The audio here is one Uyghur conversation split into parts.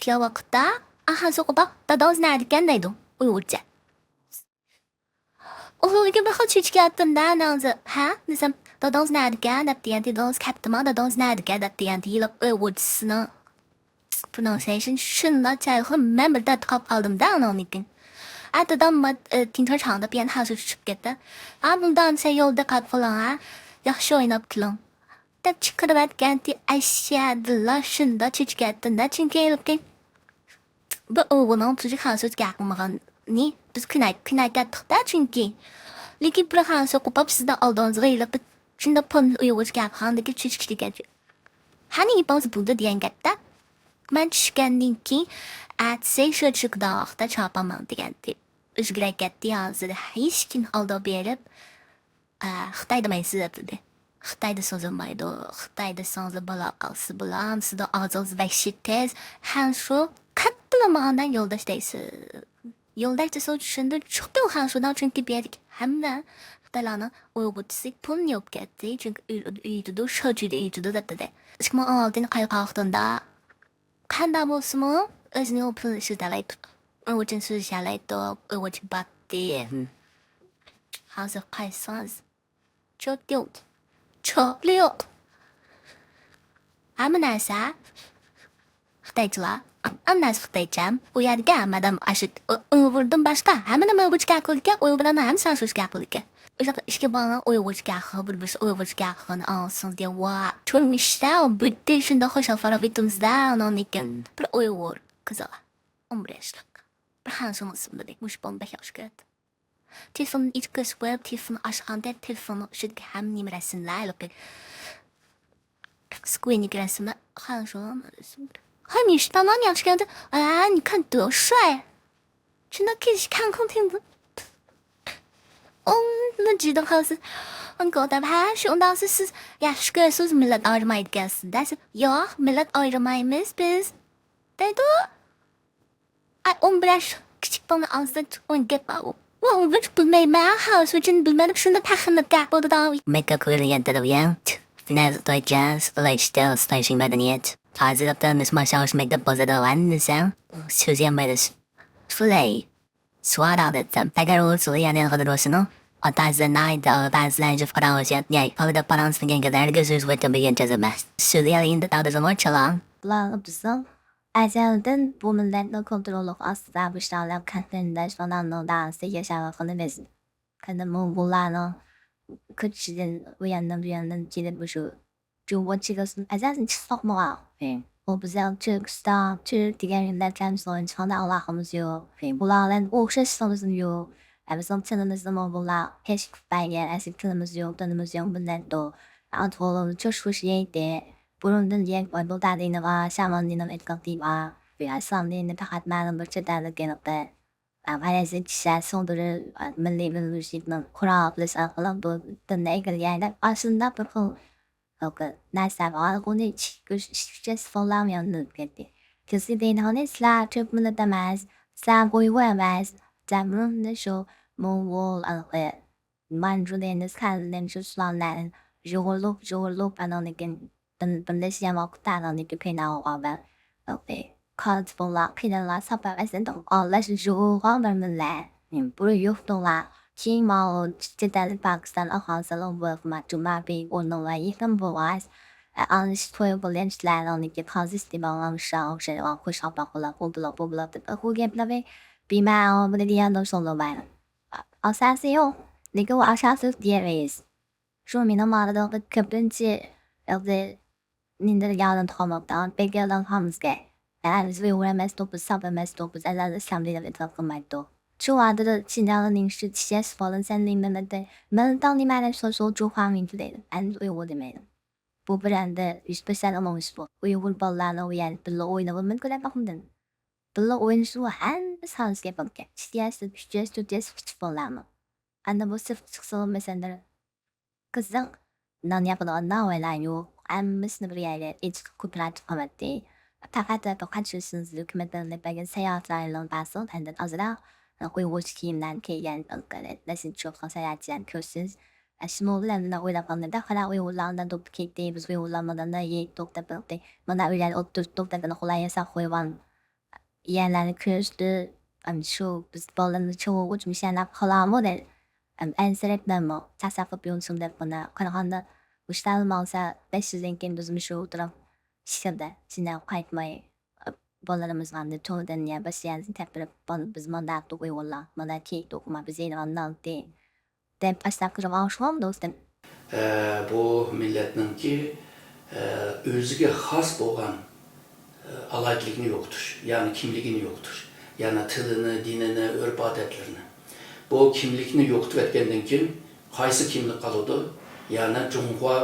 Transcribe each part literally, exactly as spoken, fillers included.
كەلگەن ۋاقىتتا، ئاھا، سوقۇپ باق، داداڭىز نەدىكەن دەيدۇ، ئۇيغۇرچە. ئۇلارغا بىر خىل چۆچۈپ كەتتىم-دە، نەزى، ھە؟ دېسەم، داداڭىز نەدىكەن دەپ دېگەنتى، داداڭىز كەپتىما، داداڭىز نەدىكەن دەپ دېگەنتى، ھېلىقى ئۇيغۇرچىسىنىڭ pronunciation شۇنداق چايخۇ، مەن بىر دەردە قاپ قالدىم-دە ئۇنىڭدىن كېيىن. ئە، دادام ما-، ئە، تىنچ ھاڭداپ يەنە ھازىر چۈشۈپ كەتتى. ئا، بۇنداق سەن يولدا قاپ قالىڭ، ھە؟ ياخشى ئويناپ كېلىڭ. دەپ چىقىرىۋەتكەنتى، ئەشەدىلا شۇنداق چۆچۈپ كەتتىم-دە، چۈنكى ھېلىقى بىر ئۇيغۇرنىڭ تۈزۈك خەنزۇچە گەپ قىلمىغىنى بىز كۈنەي-، كۈنەيتەتتۇق-دە، چۈنكى. لېكىن بىر خەنزۇ قوپاپ سىزنىڭ ئالدىڭىزغا ھېلىقى شۇنداق پون ئۇيغۇرچە گەپ قىلغاندىكى چۆچۈكىدىكەن. ھەنى يېپىڭىز بولدى دېگەن گەپتە. مەن چۈشكەندىن كېيىن، ئەتىسى شۇ چۈشكىداقتا چاپاماڭ دېگەنتى. ئۆزگىرەپ كەتتى ھازىر. ھېچكىم ئالداپ بېرىپ، ئە، خىتاي دېمەيسىز دېدى. خىتاي دېسىڭىز بولمايدۇ. خىتاي دېسىڭىز بالا قالسا بولام. سىزنىڭ ئاغزىڭىز ۋەھشىي تېز. خەنزۇ قەتئىيلا ماڭا يولداش دەيسىز. يولداش دېسىڭىز چۈشىنىدۇ. چۈشتى خەنزۇنىڭ، چۈنكى بۇ يەردىكى ھەممە خىتايلارنىڭ ئۇيغۇرچىسى پون يوق كەتتى. چۈنكى ئۆي-، ئۆيتىدۇ، شۇ جۈيدە ئۆيتىدۇ دەپ دېدى. ئىككى مىڭ ئون ئالتىنچى قايتقان ۋاقتىمدا قانداق بولسىمۇ، ئۆزىنىڭ پۇلىنى ئىشلىتەلەيتتۇق. ئۇيغۇرچىنى سۆزلىشەلەيتتۇق. ئۇيغۇرچە باتتى. ھازىر قايتسىڭىز، چوت يوق. چوتلا يوق. ھەممە نەرسە خىتايچىلار. ھەممە نەرسە خىتايچە. ئۇ يەردىكى ھەممە ئادەم ئاشۇ ئۇ-، ئۇيغۇردىن باشقا ھەممە نېمە ئۇيغۇرچە گەپ قىلىدىكەن، ئۇيغۇرلارنىڭ ھەممىسى ئاشۇ گەپ قىلىدىكەن. ئۇ ياقتا ئىككى بالىنىڭ ئۇيغۇرچە گەپ قىلغان، بىر-، بىرسى ئۇيغۇرچە گەپ قىلغىنى ئاڭلىسىڭىز دېگەن، ۋا، تۇرمۇشتا بىتتە شۇنداق خۇشال-خۇرام ئۆتىمىز-دە، ئۇنىڭدىن كېيىن بىر ئۇيغۇر قىزى بار، ئون بىر ياشلىق. بىر خەنزۇنىڭ ئىسمى دېدى، مۇشۇ بالىنى بەك ياخشى كۆرەتتىم. تېلېفوننى ئېچىپ كۆرسە بولۇپ، تېلېفون ئاچقاندا تېلېفوننىڭ ئىچىدىكى ھەممە نېمە رەسىملەر، ھېلىقى سكرىنىدىكى رەسىملەر خەنزۇنىڭ رەسىمى. ھەم يىشتانان ياخشى كەلدى. ئەن كەنتۇ شۇي. شۇنداق كېلىش كەڭ كوڭ تېڭدۇ. ئۇنى جىدىي قالسىز. ئۇنى كوتاپ، ھە، شۇ ئۇنداقسىز سىز ياخشى كۆرسىز، مىللەت ئايرىمايدىكەنسىز دەسە، ياق، مىللەت ئايرىمايمىز بىز. دەيدۇ. ئاي، ئون بىر ياش كىچىك بالىنىڭ ئاغزىدىن چىققان گەپ بار ئۇ. ۋاڭ بىر بىلمەيمەن، ھا، سۈجۈن بىلمەدىم، شۇنداق پەخىرلىنىپ گەپ بولدى داۋ. مەكتەپ كۆرۈلگەن تەربىيە، فىنەل تويجاز، ئۇلايشتە، ئۇستايشىڭ مەدەنىيەت. ھازىرلىقتا مىسمار شاۋۇش مەكتەپ بولسىدۇ، ۋەن دېسەڭ، سۆزى يەنمەيدۇ. سۇلەي. سۇۋادا دېسەم، ئەگەر ئۇ سۇلەي يەنى غىدىر بولسىنۇ، ئاتا سىلەر ناھايىتى ئاغ، بەزىلەر جىف قاراڭغۇ شەت، ياي، پالىدا پاراڭسىنىگەن گەدەرگە سۆز ۋەتەن بىلگەن جەزىمە. سۇلەي يەنى داۋدا زىمۇر چالاڭ. بۇلارغا بىزنىڭ ئەزەلدىن بۇ مىللەتنىڭ كونتروللۇق ئاستىدا بۇ شۇنىڭ بىلەن قېرىنداش ئانامنىڭ داۋاسىدا ياشاۋاتقىنىمىز. قېنى موڭغۇللارنىڭ كۆچۈشىدىن ئۇ ياندىن بۇ ياندىن كېلىپ مۇشۇ جۇڭگو چېگرىسىدىن ئەزەلدىن چىقىپ باقمىغان. ئۇ بىزنىڭ تۈركىستان، تۈرك دېگەن مىللەتلەر بىزنىڭ ھېچقانداق ئالاقىمىز يوق. بۇلار بىلەن ئوخشاشلىقىمىزمۇ يوق. بىزنىڭ تىلىمىزنى موڭغۇللار كەچ قىلىپ بەرگەن، ئەسلى تىلىمىز يوق، دىنىمىز يوق مىللەت ئۇ. ئاتىغۇلۇمىز چوشقۇش يەيتى. بۇرۇندىن يەك ئايدۇلدادىنى بار، شامالدىنىڭ ئېتىقلىقى بار. بۇ ئىسلام دىنى پەقەت مەلۇم بىر چەت ئەللىك يېنىقى. غەرەزلىك كىشىلەر سىڭدۈرۈپ، مىللىي بىلىشلىكنىڭ قورال قىلىش ئارقىلىق بۇ دىننى ئىگىلىگەن دەپ ئاشۇنداق بىر خىل نەرسە بار. ئۇنى ئىچكۈچە سىفىرلام ياندۇرۇپ كەتتى. كىشى دەيدىغىنى، سىلەر تۈرك مىللىتى ئەمەس، سىلەر ئۇيغۇر ئەمەس، سىلەر بۇرۇندىن شۇ موڭغۇل، ھېلىقى مانجۇلىنى، سەنلىنى، شۇ سۇلالىلەرنى يۇغۇرۇلۇپ، يۇغۇرۇلۇپ، ئاناندىن كېيىن بىر-، بىرلەشكەن ۋاقىتتا ئاناندىن كېيىن پەيدا بولغان بىر، ئوكەي، كالتىفونلار، قېنىلار، ساپا ئەسلىدە ئارىلاشما يۇغۇرۇلغان بىر مىللەت. بۇرۇن يوقتۇڭلار. كېيىن ماۋۇ چەت ئەللىك پاكىستان، ئافغانىستانلار بۇ ياققا جۇما بىر ئورنۇڭلار يېقىن بولغاچ، ئانىشىپ توي بولغان ئىشلارنىڭكى قازىسى دېمەڭلار، مۇشۇلارغا ئوخشايدىغان قوشاق باققۇلار، ئۇ بۇلاق، بۇ بۇلاق دەپ، ئۇ گەپلەرنى بىمەنە بىلىدىغان دوستۇڭلار بار. ئاساسى يوق. لېكىن ئۇ ئاساسلىق دېيەلمەيسىز. شۇ مېنىڭ ماڭىدىغان كۆپىنچە ئەمدى نېمىدۇر يالىنىپ قالماپتۇ. بەك يالىنىپ قالمىسىكەن. ھە، بىز ئۇيغۇر ئەمەستۇق، بىز ساپ ئەمەستۇق، بىز ئەزەلدىن ئىسلام دىنىنى ئېتىقاد قىلمايتتۇق. شۇ ۋاقىتتا شىنجاڭنىڭ شۇ چىشى سىپالىن سەن نېمە مىللىتى؟ مىللىتىڭ نېمە دەپ سورىسا، ئۇ جۇخاڭ مىڭتى دەيدۇ. ئەمدى ئۇيغۇر دېمەيدۇ. بۇ بىر ئەمدى يۈز پىرسەنت ئومۇميۈز بۇ. ئۇيغۇر بالىلارنىڭ ئۇ يەردە بىللە ئوينىغىنى مۇمكىن دەپ باقمىدىم. بىللە ئوينىسا ھەممىسى خالىس گەپ بولىدىكەن. ئىككى ياش، ئۈچ ياش، تۆت ياش كىچىك بالىلارمۇ. ئەمدى بۇ سىرتقا چىقسىغۇ مەسىلەن قىزىق نان ياپىدىغان ناۋايلار يوق. ھەممىسىنى بىر يەرگە ئېچىپ كوپىراتىپ قىلىۋەتتى. پەقەت ۋە پەقەت شۇ سىز ھۆكۈمەت بىلەن بەرگەن ساياھەت رايونىنىڭ بارسىڭىز ئاندىن ئازراق ئۇيغۇرچە كىيىملەرنى كىيگەن، نەسىنچى يوقىغان ساياھەتچىلەرنى كۆرسىز. شۇنىڭ بىلەن مەن ئويلاپ قالدىم، قاراڭ ئۇيغۇرلار ئاندىن دوپپا كىيدى، بىز ئۇيغۇرلار مانا يېيىتتۇق دەپ بىلدى. مانا ئۇ يەردە ئولتۇرتتۇق دەپ مانا قولاي ياساپ قويغان. يەرلەرنى كۆرۈشتى. ئەم، شۇ بىز بالىلىرىمىز چوڭ بولغۇچە مۇشۇ يەرلەرگە قالامۇ دەپ، ئەم، ئەنسىرەپ مەنمۇ تەسەپلەپ يوللىشىم دەپ بۇنى قارىغاندا، مۇشۇ تەلىم ئالسا بەش يىلدىن كېيىن بىز مۇشۇ ئولتۇراق ئىشىكلەردە سىنەپ قايتماي، بالىلىرىمىزغا ئەمدى تورىدىن يا باشقا يەردىن تەپبېرىپ، بال-، بىز مانداق ئۇيغۇرلار، مانا كېيىن ئوقۇما بىز يەنە ئانداق دەپ ئاشۇنداق قىلىپ ئاڭشىغان دوستۇم. ئە، بۇ مىللەتنىڭكى، ئە، ئۆزىگە خاس بولغان، ئە، ئالاھىدىلىكىنى يوقىتىش، يەنى كىملىكىنى يوقىتىش، يەنى تىلىنى، دىنىنى، ئۆرپ-ئادەتلىرىنى. بۇ كىملىكنى يوقىتىۋەتكەندىن كېيىن قايسى كىملىك قالىدۇ؟ يەنى جۇڭخۇا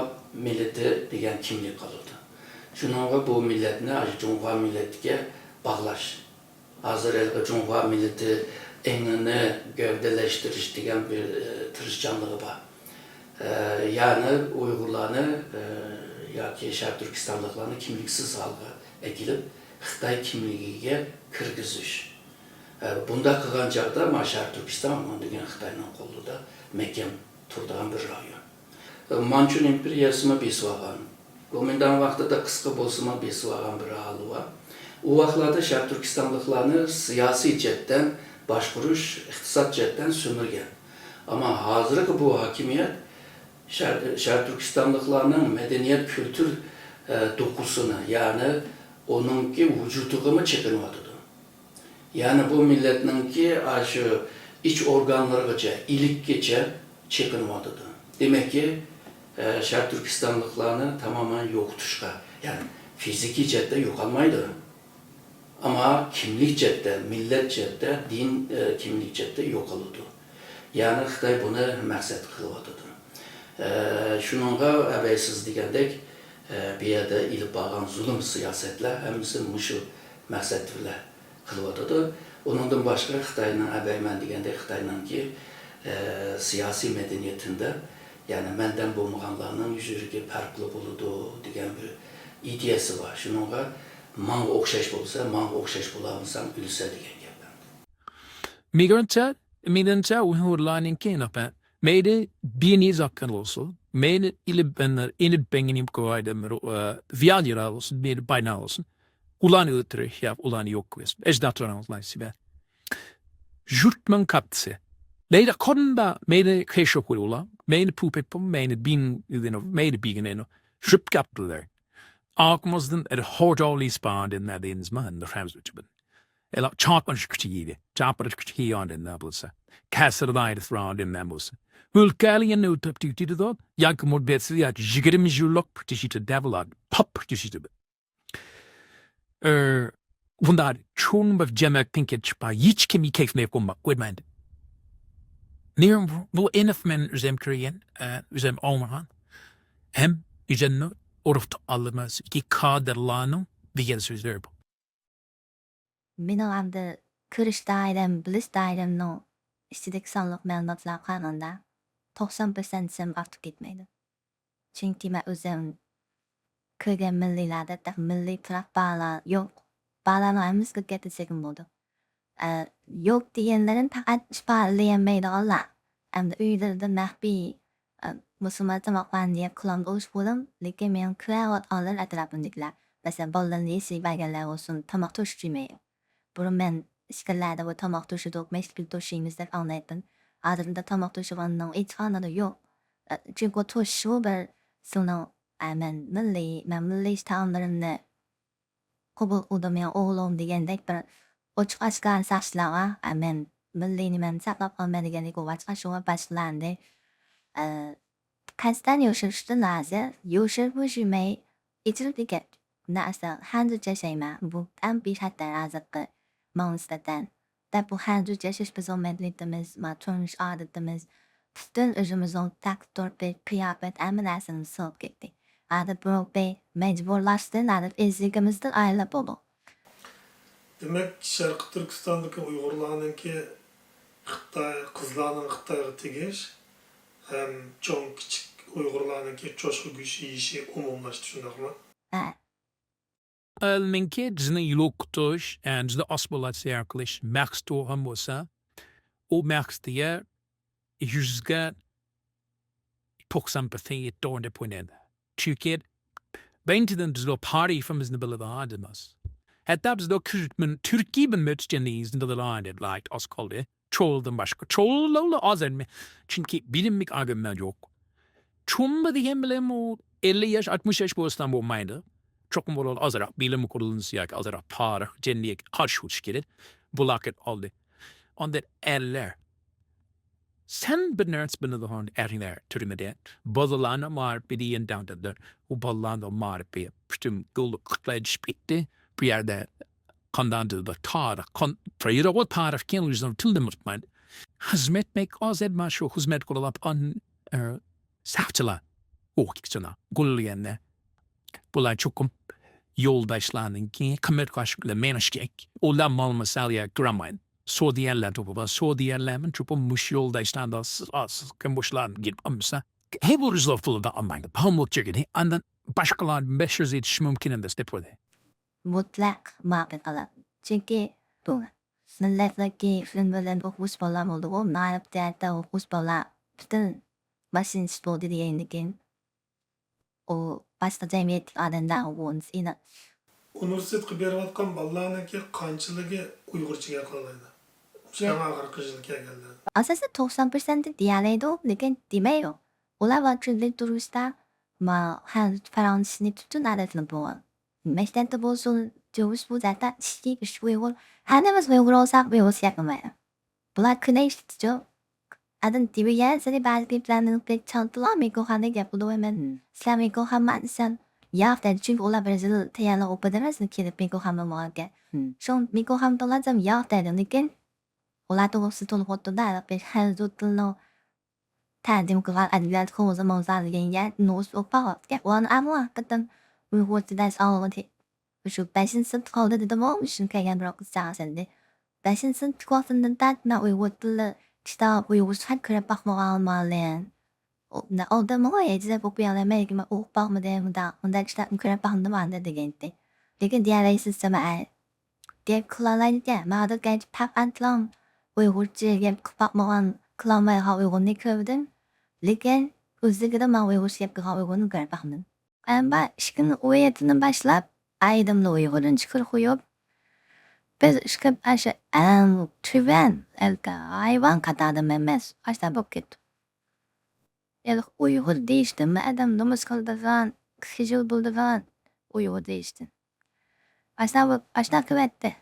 مىللىتى دېگەن كىملىك قالىدۇ. شۇنىڭغا بۇ مىللەتنى ئاشۇ جۇڭخۇا مىللىتىگە باغلاش. ھازىر ھېلىقى جۇڭخۇا مىللىتى ئېڭىنى گەۋدىلەشتۈرۈش دېگەن بىر، ئى، تىرىشچانلىقى بار. ئى، يەنى ئۇيغۇرلارنى، ئى، ياكى شەرقىي تۈركىستانلىقلارنى كىملىكسىز ھالغا ئەكېلىپ، خىتاي كىملىكىگە كىرگۈزۈش. ئى، بۇنداق قىلغان چاغدا ما شەرقىي تۈركىستان دېگەن خىتاينىڭ قولىدا مەھكەم تۇرىدىغان بىر رايون. ئى، مانچۇن ئىمپېرىيەسىمۇ بېسىۋالغان. گومىنداڭ ۋاقتىدا قىسقا بولسىمۇ بېسىۋالغان بىر ھالى بار. ئۇ ۋاقىتلاردا شەرقىي تۈركىستانلىقلارنى سىياسىي جەھەتتىن باشقۇرۇش، ئىقتىساد جەھەتتىن سۈمۈرگەن. ئەمما ھازىرقى بۇ ھاكىمىيەت شەر-، شەرقىي تۈركىستانلىقلارنىڭ مەدەنىيەت، كۈلتۈر، ئە، دوقۇسىنى، يەنى ئۇنىڭكى ۋۇجۇدىغىمۇ چېقىنىۋاتىدۇ. يەنى بۇ مىللەتنىڭكى ئاشۇ ئىچ ئورگانلىرىغىچە، ئىلىككىچە چېقىنىۋاتىدۇ. دېمەككى، ئە، شەرقىي تۈركىستانلىقلارنى تامامەن يوقىتىشقا، يەنى فىزىكىي جەھەتتە يوقالمايدۇ. ئەمما كىملىك جەھەتتە، مىللەت جەھەتتە، دىن، ئە، كىملىك جەھەتتە يوقىلىدۇ. يەنى خىتاي بۇنى مەقسەت قىلىۋاتىدۇ. ئە، شۇنىڭغا ئەبەي سىز دېگەندەك، ئە، بۇ يەردە ئېلىپ بارغان زۇلۇم سىياسەتلەر ھەممىسى مۇشۇ مەقسەت بىلەن قىلىۋاتىدۇ. ئۇنىڭدىن باشقا خىتاينىڭ ئەبەي مەن دېگەندەك خىتاينىڭكى، ئە، سىياسىي مەدەنىيىتىدە، يەنى مەندەن بولمىغانلارنىڭ يۈز يۈرىكى پەرقلىق بولىدۇ دېگەن بىر ئىدىيەسى بار. شۇنىڭغا ماڭا ئوخشاش بولسا، ماڭا ئوخشاش بولالمىساڭ ئۆلىسەن دېگەن گەپ. مېنىڭچە، مېنىڭچە ئۇيغۇرلارنىڭكى مەيلى بىنى زاكان بولسۇن، مەيلى ئىلىبەنلەر، ئىلىبەنگىنى قويدۇم، ۋىيالىرا بولسۇن، مەيلى باينا بولسۇن، ئۇلارنى ئۆلتۈرۈش يا ئۇلارنى يوق قىلىش. ئەجدادلارنىڭ سىبە. يۇرتنىڭ كاپتىسى. مەيلى قاندا، مەيلى كەيشوكۇلۇلا، مەيلى پۇپېپۇ، مەيلى بىن، مەيلى بىگىنەنۇ. يۇرت كاپتىلار. ئاقمازدىن ئەر هوجالی سپاندىن نەدىنىز مەن، رەمز ئۈچۈبىن. ئەلا چاقىرىش كۈچى يېدى. چاقىرىش كۈچى ياندىن نە بولسا. كەسىر دائىرىسى راندىن نە بولسا. ئۆلكەلىگەن ئۆتۈپ تۈتىدۇ. ياكى مۇددەتسىز ياكى يىگىرمە يىللىق پۈتۈشىدۇ دەۋلاد. پاپ پۈتۈشىدۇ. ئە، بۇنداق چوڭ بىر جەمەتتىن كېتىشىپ، ھېچ كىم كەيفىنى قويماق قويمايدۇ. نېمە بۇ؟ بۇ ئېنىق مەن ئۆزۈم كۆرگەن، ئە، ئۆزۈم ئاڭلىغان. ھەم ئۆزۈمنى ئۇرۇق تۇغقانلىرىمىز، كادىرلارنىڭ دېگەن سۆزلىرى بۇ. مېنىڭ ئەمدى كۆرۈش دائىرەم، بىلىش دائىرەمنىڭ ئىچىدىكى سانلىق مەلۇماتلارغا قارىغاندا، توقسان پىرسەنت دېسەم ئارتۇق كەتمەيدۇ. چۈنكى مەن ئۆزۈم كۆرگەن مىللىيلەردە تېخى مىللىي پۇراق بالىلار يوق. بالىلارنىڭ ھەممىسى كىرىپ كەتتى دېسەكمۇ بولىدۇ. ئە، يوق دېگەنلىرىم پەقەت ئىپادىلىيەلمەيدىغانلار. ئەمدى ئۆيلىرىدە مەخپىي، ئە، مۇسۇلمان تاماقلارنى يەپ قىلامدۇ ئۇرۇش بولۇم، لېكىن مېنىڭ كۆرۈۋاتقانلىرىم ئەتراپىمدىكىلەر. مەسىلەن، بالىلىرىنى يېسىگە بەرگەنلەر بولسۇن، تاماق توشۇتمايدۇ. بۇرۇن مەن ئىشكىلەردە بۇ تاماق توشۇدۇق، مەشكىل توشۇيمىز دەپ ئاڭلايتتىم. ھازىردا تاماق توشۇغاننىڭ ئېيتقانلىرى يوق. ئە، چۈنكى توشۇشمۇ بىر سىلىنىڭ، ئە، مەن مىللىي، مەن مىللىي تائاملىرىمنى قوبۇل قىلدىم يا ئوغلۇم دېگەندەك بىر ئوچۇق ئاشكارا ساقچىلارغا، ئە، مەن مىللىي نېمەمنى ساقلاپ قالىمەن دېگەندەك بولۇۋاتقان، شۇڭا باشقىلارنى، ئە، قەستەن يوشۇرۇشتىن ھازىر يوشۇرۇپ يۈرمەي ئېچىلىپ كەت. نەرسە خەنزۇچە ياشايمەن. بۇ ئەڭ بىخەتەر ھازىرقى ماڭا نىسبەتەن. دەپ بۇ خەنزۇچە ياشاش بىزنىڭ مەدەنىيىتىمىز، ما تۇرمۇش ئادىتىمىز، پۈتۈن ئۆزىمىزنىڭ تەكتى تۇرقى، قىياپەت، ھەممە نەرسىمىز سىڭىپ كەتتى. ھازىر بۇ بەك مەجبۇرلاشتىن ھازىر ئېزىكىمىزدىن ئايرىلىپ بولدۇق. دېمەك، شەرقىي تۈركىستاندىكى ئۇيغۇرلارنىڭكى خىتاي، قىزلارنىڭ خىتايغا تېگىش ھەم چوڭ كىچىك ئۇيغۇرلارنىڭكى چوشقا گۆشى يېيىشى ئومۇملاشتى، شۇنداقمۇ؟ ھە. ئەلنىڭكى بىزنى يولۇقتۇرۇش، ئە، بىزنى ئاسسىمىلياتسىيە قىلىش مەقسىتى بولغان بولسا، ئۇ مەقسىتىگە يۈزگە توقسان پىرسەنت يېتىدىغان دەپ ئويلايمەن. چۈنكى بىرىنچىدىن، بىز بۇ تارىخىمىزنى بىلىدىغان ئادەممىز. ھەتتا بىزدە كىرىتمىن تۈركىي بىر مۆتىچەنلىك ئىزىندە لاينى لايت ئاز قالدى. چولدىن باشقا. چوللارلا ئاز ئەمەس. چۈنكى بىلىملىك ئادەملەر يوق. چومبا دېگەن بىلەن ئۇ ئەللىك ياش، ئاتمىش ياش بولسىلا بولمايدۇ. چوقۇم بۇلار ئازراق بىلىم قۇرۇلمىسى ياكى ئازراق تارىخ، جەمئىيەتكە قارشى بولۇش كېرەك. بۇلاقەت ئالدى. ئاندىن ئەرلەر. سەن بىر نەرسە بىلىدىغان ئەرلەر تۈرمىدە. بالىلارنى مائارىپى دېگەن دەڭدىدۇر. ئۇ بالىلارنىڭ مائارىپى پۈتۈن گوللۇقلۇقلار چۈشۈپ كەتتى. بۇ يەردە قانداق دېدى، تارىخ، قان-، پرېيراغا تارىخ كەن ئۆزىنىڭ تىلىنى ئۇنتۇمايدۇ. خىزمەتمەك ئاز ئەمەس شۇ خىزمەت قىلىۋاتقان، ئە، ساقچىلار. ئوكچىلار، گۈللىگەنلەر. بۇلار چوقۇم يولداشلارنىڭكى قىممەت قاراشلىق بىلەن مېڭىشكەك. ئۇلار مال مىسالىيە كىرەلمەيدۇ. سودىيەرلەر توپى بار. سودىيەرلەرمۇ چوقۇم مۇشۇ يولداشلاردا سىز، سىز كىم بۇشلارنى گېلىپ ئالمىسا، ھەي بۇ رىزلار پۇلىدا ئالمايدۇ. پامۇق چېكىدى. ئاندىن باشقىلار بەش يۈز يېتىشى مۇمكىن ئەمەس دەپ قويدى. مۇتلەق ماقۇل قىلىڭ. چۈنكى بۇ مىللەتلىكى فىلىم بىلەن ئوقۇغۇچى بالىلار بولدىغۇ، مائارىپ جەھەتتە ئوقۇغۇچى بالىلار پۈتۈن ماشىنىست بولدى دېگەندىكىن، ئۇ باشقا جەمئىيەتتىكى ئادەملەرگە ئۇنسىيدۇ. ئۇنىۋېرسىتېتقا بېرىۋاتقان بالىلارنىڭكى قانچىلىكى ئۇيغۇرچە گەپ قىلالايدۇ؟ شۇ يەڭ ئاخىرقى يىل كەلگەنلەر. ئاساسەن توقسان پىرسەنت دېيەلەيدۇ، لېكىن دېمەيدۇ. ئۇلار ۋاقتىدا تۇرمۇشتا ما-، ھە، پاراڭلىشىشنى پۈتۈن ئادەتلىك بولغان. مەكتەپتە بولسۇن، جوۋۇش بۇ زاتتا ئىشتى، ئىش ئۇيغۇر. ھەممىمىز ئۇيغۇر بولساق، ئۇيغۇرچە گەپلىمەيدۇ. بۇلار كۈنەي ئىشلىتىچۇ. ئادەم دېۋىگەن سېنى بەزى گەپلەرنى بەك چانتىلا مىكروخاندا گەپ قىلىدۇ ۋە مەن، سىلەر مىكروخانما دېسەم، ياق دەيدۇ. چۈنكى ئۇلار بىر يىل تەييارلىق ئوقۇدى ئەمەس، كېلىپ مىكروخانما بولغانكەن. شۇڭ مىكروخانما تولىدىم، ياق دەيدۇ. لېكىن ئۇلار توغرىسىدا تولۇق ئوتتۇرىدا ھەر بىر خەنزۇ تىلىنىڭ تەرجىمە قىلغان ئەدەبىيات كوزا موزا دېگەن يەر نوغۇس ئوقۇپ باققان. ئۇلارنى ئەمما ھەقىقەتەن ئۇيغۇرچە دەرس ئالغىلى شۇ بەشىنچى سىنىپتا قالدى دېدىمۇ، مۇشۇنى كەلگەن بىر قىزچاق سەندى. بەشىنچى سىنىپتىكى ۋاقتىمدىن تارتىپ مەن ئۇيغۇر تىلى كىتاب، ئۇيغۇرچە خەت كۆرۈپ باقمىغانمالىم. ئالدىمغۇ ھېچ گەپ ئوقۇيالايمەن، مەن ئوقۇپ باقمىدىم، مۇنداق، مۇنداق كىتابنى كۆرۈپ باقمىدىم ئاندىن دېگەنتى. لېكىن دېيەلەيسىز جامائەت. گەپ قىلالايدىكەن، ماڭا گەرچە پەقەتلا ئۇيغۇرچە گەپ قىلىپ باقمىغان، قىلالمايدىغان ئۇيغۇرنى كۆرمىدىم. لېكىن ئۆزلۈكىدە ماڭا ئۇيغۇرچە گەپ قىلغان ئۇيغۇرنى كۆرۈپ باقمىدىم. ئەمما ئىككى مىڭ ئون يەتتىدىن باشلاپ ئايدىملا ئۇيغۇردىن چىقىرىپ قويۇپ، بىز ئىككى ئاشۇ ئەڭ تۆۋەن ھايۋان قاتارىدا ئەمەس، ئاشۇنداق بولۇپ كەتتۇق. ھېلىقى ئۇيغۇر دېيىشتىنمۇ ئادەم نومۇس قىلىدىغان، خىجىل بولىدىغان ئۇيغۇر دېيىشتىن. ئاشۇنداق بولۇپ، ئاشۇنداق قىلىۋەتتى.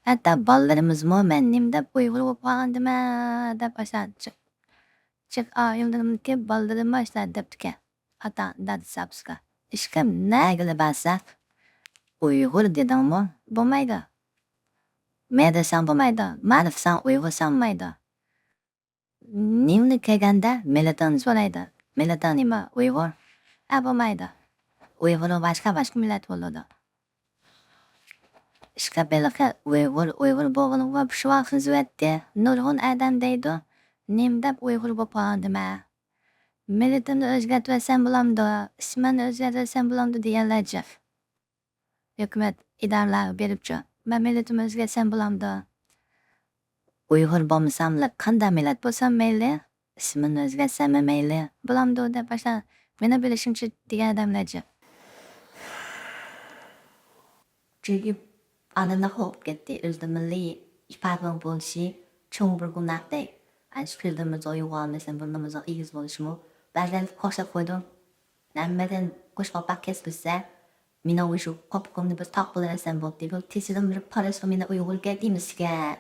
ھەتتا بالىلىرىمىزمۇ مەن نېمە دەپ ئۇيغۇر بولۇپ قالغاندىمەن دەپ ئاشۇنداق جىق، جىق ئائىلىدىكى بالىلىرىممۇ ئاشۇنداق دەپتىكەن. ئاتا، دادىسى، ئاپىسىغا، ئىشقىلىپ نەگىلا بارساق، ئۇيغۇر دېدىڭمۇ بولمايدۇ. مەن دېسەڭ بولمايدۇ. مەن دېسەڭ ئۇيغۇرسەن بولمايدۇ. نېمىنى كەلگەندە مىللىتىڭنى سورايدۇ. مىللىتىڭ نېمە؟ ئۇيغۇر. ئە، بولمايدۇ. ئۇيغۇر باشقا، باشقا مىللەت بولىدۇ. ئىشقىلىپ ھېلىقى ئۇيغۇر، ئۇيغۇر بولغىنىغا پۇشۋا خىزۋەتتى. نۇرغۇن ئادەم دەيدۇ، نېمە دەپ ئۇيغۇر بولۇپ قالدىم ھە؟ مىللىتىمنى ئۆزگەرتىۋەتسەم بولامدۇ؟ ئىسمىمنى ئۆزگەرتىۋەتسەم بولامدۇ دېگەنلەر جىق. ھۆكۈمەت ئىدارىلەرگە بېرىپچۇ، مەن مىللىتىمنى ئۆزگەرتسەم بولامدۇ؟ ئۇيغۇر بولمىساملا قانداق مىللەت بولسام مەيلى، ئىسمىمنى ئۆزگەرتسەممۇ مەيلى، بولامدۇ دەپ باشلاپ، مېنىڭ بىلىشىمچە دېگەن ئادەملەر جىق. چۈنكى ئاندىن قورقۇپ كەتتى، ئۆزىنىڭ مىللىي ئىپادىنىڭ بولۇشى چوڭ بىر گۇناھتەك. ئاشۇ كۆزلىرىمىزنى يۇمۇۋالمىسا، بۇرنىمىزنىڭ ئېگىز بولۇشىمۇ. بەزىلەر قوشلاپ قويدۇم. ھەممىدىن قوشقاپاق كەسىپ ئۆتسە، مېنىڭ مۇشۇ قاپىقىمنى بىر تاق بولۇۋەتسەم بولدى. بۇ تېشىدىن بىر پاراشلا مېنى ئۇيغۇركەن دېمىسىكەن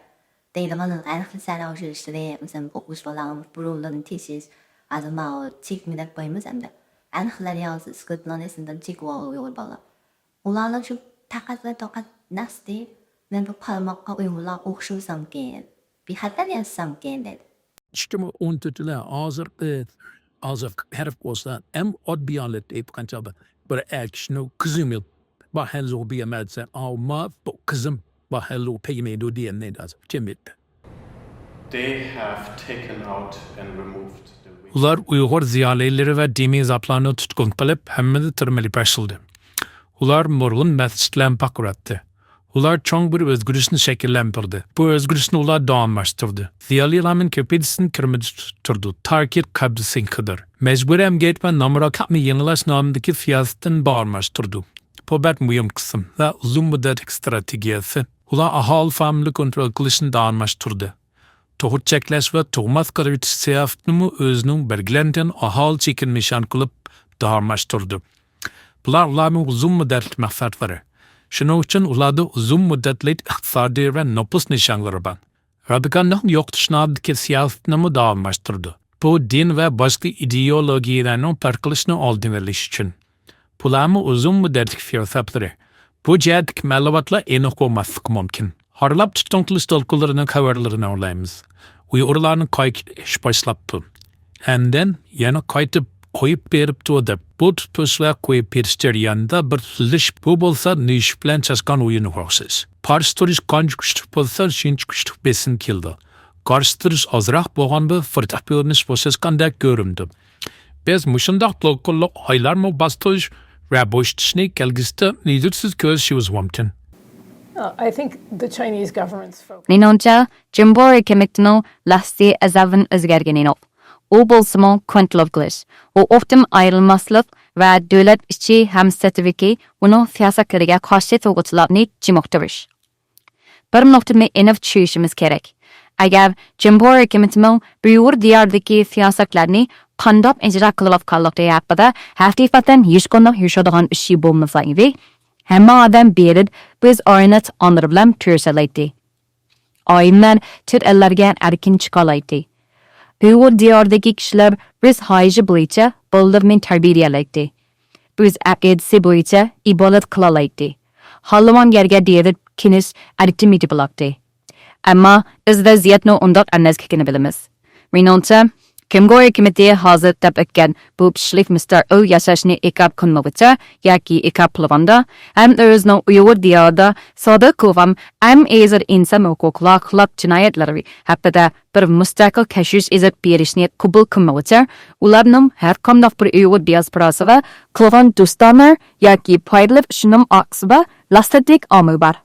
دەيدىغان ئەنقىسەنە ئوخشىشلىرى، مەسىلەن، ئوقۇغۇچى بالىلارنىڭ بۇرۇنلىرىنى تېشىش، ھازىر ماۋۇ چېكمە دەپ قويىمىز ئەمدى. ئەنقىلەر ياغسا ئىسكىلىتلارنى ئېسىدىن چېكىۋالغان ئۇيغۇر بالىلار. ئۇلارنىڭ شۇ تاقەت ۋە توقەت نەقسىتى، مەن بۇ قارىماققا ئۇيغۇرلار ئوخشىمىسامكىن، بىخەتەر ياشىسامكىن دەيدۇ. ئىككى مىڭ ئون تۆتىدە ھازىرقى، ھازىرقى ھەرپ بولسا، ئەڭ ئاددىي ھالەتتە ئېيتقان چاغدا بىر ئەر كىشىنىڭ قىزىمىل، بار ھەنزۇغا بىگەمەدسە، ئاۋما بۇ قىزىم، بار ھەنزۇغا پەيمەيدۇ دېگەندەك ھازىر جەمئىيەتتە. They have taken out and removed the ئۇلار ئۇيغۇر زىيالىيلىرى ۋە دىنىي زاتلارنى تۇتقۇن قىلىپ، ھەممىنى تۈرمىلەپ باشلىدى. ئۇلار نۇرغۇن مەسچىتلەرنى پاقىراتتى. ئۇلار چوڭ بىر ئۆزگىرىشنى شەكىللەندۈردى. بۇ ئۆزگىرىشنى ئۇلار داۋاملاشتۇردى. زىيالىيلارنىڭ كۆپىنچىسىنى تۈرمىدە تۇتۇپ تۇردى. تاركىت قەبزىسىنكىدۇر. مەجبۇرىي ئەمگەك ۋە نامراتلىقنى يېڭىلاش نامىدىكى سىياسىتىنى داۋاملاشتۇردى. بۇ بەك مۇھىم قىسىم ۋە ئۇزۇن مۇددەتلىك ئىستراتېگىيەسى. ئۇلار ئاھالە فامىلىنى كونترول قىلىشنى داۋاملاشتۇردى. تۇغۇت چەكلەش ۋە تۇغماس قىلىۋېتىش سىياسىتىنىمۇ ئۆزىنىڭ بەلگىلەنگەن ئاھالە چېكىنى نىشان قىلىپ داۋاملاشتۇردى. بۇلار ئۇلارنىڭ ئۇزۇن مۇددەتلىك مەقسەتلىرى. شۇنىڭ ئۈچۈن ئۇلاردا ئۇزۇن مۇددەتلىك ئىقتىسادىي ۋە نوپۇس نىشانلىرى بار. رادىكاللىقنى يوقىتىش نامىدىكى سىياسىتىنىمۇ داۋاملاشتۇردى. بۇ دىن ۋە باشقا ئىدېئولوگىيەلەرنىڭ تارقىلىشىنى ئالدىنى ئېلىش ئۈچۈن. بۇلارمۇ ئۇزۇن مۇددەتلىك فىلسەپىلىرى. بۇ جەھەتتىكى مەلۇماتلار ئېنىق بولماسلىقى مۇمكىن. ھارلاپ تۇتقۇن قىلىش دولقۇنلىرىنىڭ خەۋەرلىرىنى ئاڭلايمىز. ئۇيغۇرلارنىڭ قايتىش باشلاپتۇ. ئاندىن يەنە قايتىپ قويۇپ بېرىپتۇ دەپ، بۇ تۇتۇش ۋە قويۇپ بېرىش جەريانىدا بىر سۈزۈلۈش، بۇ بولسا نىشىپ بىلەن چاشقان ئويۇنىغا ئوخشاش. قارشى تۇرۇش قانچە كۈچلۈك بولسا، شۇنچە كۈچلۈك بېسىم كېلىدۇ. قارشى تۇرۇش ئازراق بولغاندا، فىرقە بۆلۈنۈش بوشاشقاندەك كۆرۈنىدۇ. بىز مۇشۇنداق دولقۇنلۇق ئايلارمۇ باسقۇچ ۋە بوشىتىشنى كەلگۈسىدە نېزىرسىز كۆرۈشىمىز مۇمكىن. Uh, I think the Chinese government's focus. مېنىڭچە، جۇڭگو ھۆكۈمىتىنىڭ لاسسى ئەزەلدىن ئۆزگەرگىنى يوق. ئۇ بولسىمۇ كونترول قىلىش، ئۇ ئوبدان ئايرىلماسلىق ۋە دۆلەت ئىچى ھەم سىرتىدىكى ئۇنىڭ سىياسەتلىرىگە قارشى تۇرغۇچىلارنى چېمىقتۇرۇش. بىر نۇقتىنى ئېنىق چۈشىنىشىمىز كېرەك. ئەگەر جۇڭگو ھۆكۈمىتىنىڭ ئۇيغۇر دىيارىدىكى سىياسەتلەرنى قانداق ئىجرا قىلىۋاتقانلىقى ھەققىدە ھەقىقەتەن ھېچقانداق يوشۇرىدىغان ئىشى بولمىسا ئىدى، ھەممە ئادەم بېرىپ ئۆز ئائىلە ئانىلىرى بىلەن كۆرۈشەلەيتتى. ئائىلىلەر چەت ئەللەرگە ئەركىن چىقالايتتى. ئۇيغۇر دىيارىدىكى كىشىلەر ئۆز خاھىشى بويىچە بالىلىرىنى تەربىيەلەيتتى. ئۆز ئەقىدىسى بويىچە ئىبادەت قىلالايتتى. خالىغان يەرگە بېرىپ كېلىش ئەركىنلىكى بولاتتى. ئەمما بىز ۋەزىيەتنىڭ ئۇنداق ئەمەسلىكىنى بىلىمىز. مېنىڭچە، جۇڭگو ھۆكۈمىتى ھازىر دەپ ئۆتكەن بۇ كىشىلىك مۇستەقىل ياشاشنى ئىنكار قىلمىغۇچە ياكى ئىنكار قىلغاندا، ھەم ئۆزىنىڭ ئۇيغۇر دىيارىدا سادىر قىلغان ئەڭ ئېغىر ئىنسان ھوقۇقلار خىلاپ جىنايەتلىرى ھەققىدە بىر مۇستەقىل تەشۋىش ئېلىپ بېرىشنى قوبۇل قىلمىغۇچە، ئۇلارنىڭ ھەرقانداق بىر ئۇيغۇر دىياسپوراسىغا قىلغان دوستانە ياكى پايدىلىق ئىشىنىڭ ئارقىسىدا لاستىكلىق ئامىل بار.